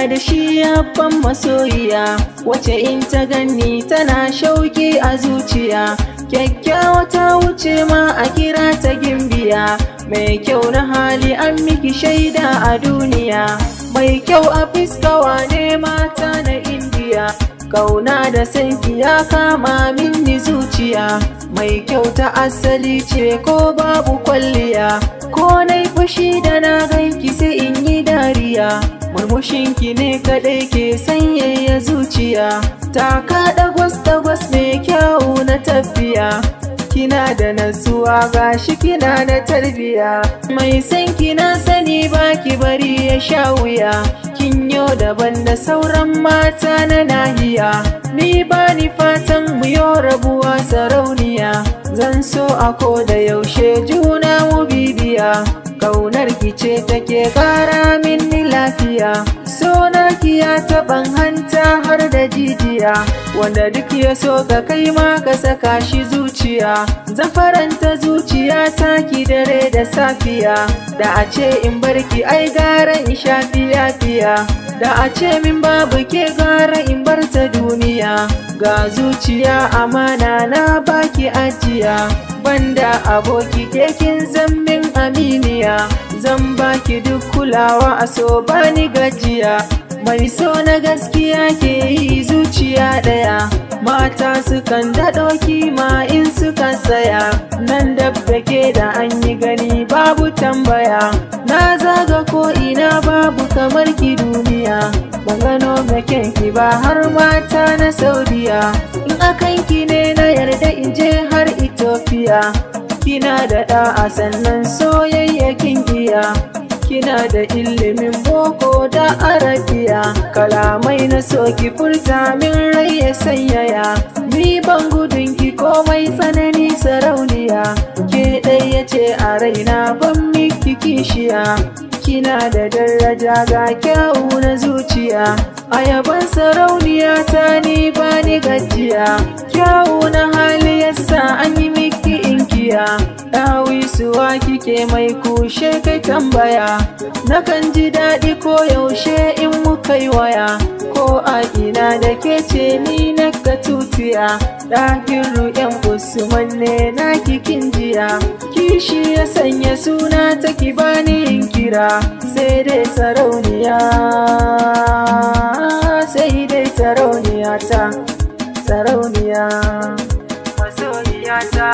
Allah da shi ya ban masoyiya, wace in ta ganni tana shauki a zuciya. Kyakkyawa ta wuce ma a kira ta gimbiya, mai kyau na hali an miki shaida a duniya. Mai kyau a fiska wane mata na Indiya, kauna da sanki ya kama minni zuciya. Mai kyau ta asali ce ko babu kwalliya, ko nai fushi da na ganki sai in yi dariya. Murmushinki ne kaɗai ke sanyaya zuciya, ta kaɗa gwas-gwas mai kyau na tafiya. Kina da nasuwa gashi kina da tarbiya, mai san kina sani baki bari ya sha wuya. Kin yo daban da sauran mata na nahiya, ni bani fatan mu yo rabuwa sarauniya. Zan so a ko da yaushe juna mu bibiya, kaunar ki ce take kara minni lafiya. So na ki ya taɓan hanta har da jijiya, wanda duk ya so ka kai ma ka saka shi zuciya. Zan faranta zuciya ta ki dare da safiya, da a ce in barki ai gara in sha fiya-fiya. Da a ce min babu ke gara in bar ta duniya, ga zuciya amana na baki ajiya. Banda aboki ke kin zammin aminiya, zan baki duk kulawa a so bani gajiya. Mai so na gaskiya ke yi zuciya ɗaya, mata sukan daɗo kima in suka saya. Nan dab da ke da an yi gani babu tambaya, na zaga ko ina babu kamar ki duniya. Ban gano ki ba har mata na Saudiya, in akan ki ne na yarda in je har Ethiopia. Kina da ɗa'a sannan soyayya kin iya, kina da ilimin boko da arabiya. Kalamai na so ki furta min rai ya sanyaya, ni ban gudun ki komai tsanani sarauniya. Ke ɗaya ce a raina ban miki kishiya, kina da daraja ga kyawu na zuciya. A yaban sarauniya ta ni bani gajiya, kyawu na hali yasa an yi miki inkiya. Ɗawisuwa kike mai kushe kai tambaya, nakan ji daɗi ko yaushe in muka yi waya. Ko a ina da ke ce ni na ka tutiya, Ɗahiru yan Usman ne na kikin jiya. Kishi ya sanya suna ta ki bani in kira, sai dai sarauniya, sai dai sarauniya ta, sarauniya, masoyiya ta.